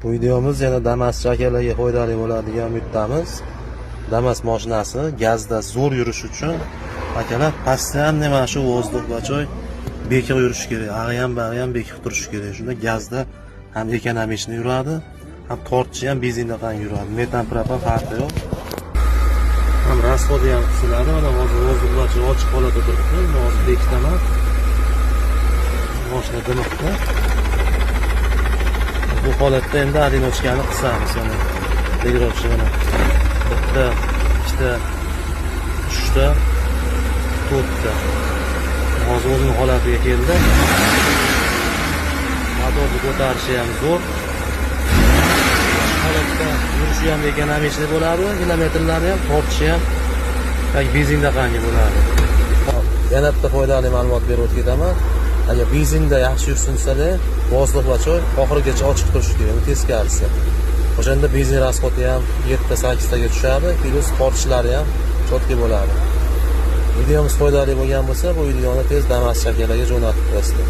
Bu videomiz yana Damaschi akalarga foydali bo'ladigan umiddamiz. Damas mashinasi gazda zo'r yurish uchun, akalar, постоянно mana shu воздух бачок bekiq yurishi kerak. Ag'i ham, bag'i ham bekiq turishi kerak. Shunda gazda ham экономичный yuradi, ham tortishi ham benzinda yuradi. Metan, propan farqi yo'q. Ham расход i ham qisiladi. Mana hozir воздух бачок ochiq holatda turibdi. Buni hozir bekitaman. Mashina dimiqdi. Bu holatda endi одиночка ni qisamiz mana. Регулировщик mana. Bitta, ikkita, uchta, to'rtta. Hozir o'zini holatiga keldi. Motorni ko'tarishi ham zo'r. Holatda yurishi ham экономичный bo'ladi, kilometrlarni ham tortishi ham как benzindaqangi bo'ladi. Yana bitta foydali ma'lumot berib o'tib ketaman. Agar benzinda yaxshi yursin desalar, воздух бачок oxirigacha ochiq turishi kerak, bu teskarisi. O'shanda benzin расход i ham 7-8 taga tushadi, плюс tortishlari ham чётко bo'ladi. Videomiz foydali bo'lgan bo'lsa, bu videoni tez Damas akalarga jo'natib qo'yasizlar.